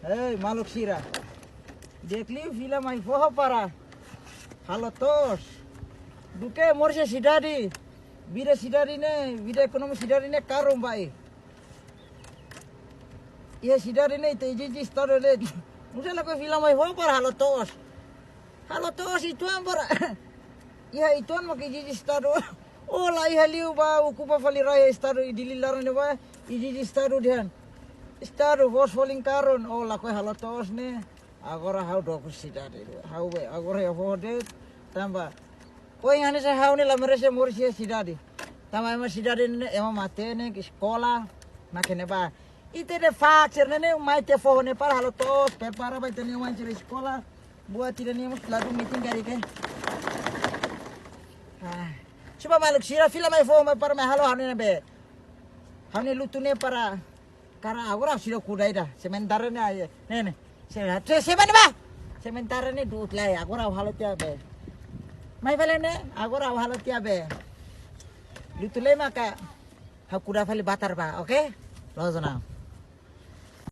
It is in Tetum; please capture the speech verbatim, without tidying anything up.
Ei, maluk sira. Dekliu fila mai foho para halo to'os. Duké moris iha sidade. Vida sidade ne'e, vida ekonomi sidade ne'e karun ba. Iha sidade ne'e ita ezije Estadu de'it. Nusa lakohi fila mai foho para halo to'os. Halo to'os uitoan para. Iha uitoan mak ezije Estadu. Ó la iha liu ba okupa fali rai Estadu i Dili laran ne'ebá ezije Estadu dehan. Estadu fó folin karun, ó lakohi halo to'os ne'e. Agora ha'u dook sidade. Ha'u be, agora iha foho de'it, tanba. Ó iha ne'e sa ha'u ne'e la merese moris iha sidade. Tanba ema sidade ne'e ema matenek, eskola, mak ne'ebá. Ita-nia faak sira-ne'e mai tiha foho ne'e para halo to'os, prepara ba ita-nia oan sira eskola. Buat ida-ne'e mós ladún metin karik. Ah. Suba maluk sira fila mai foho mai para mai halo ha'u-nia be. Ha'u-nia lutu ne'e para karik agora sira kuda ida. Sementara ne'e ai. Ne'e ne'e. Se se se mana ba? Sementara ne'e du'ut lai agora ha'u halo tiha be. Mai bele ne'e agora ha'u halo tiha be. Lutu lai maka ha'u kuda fali batar ba, oke? Loos ona.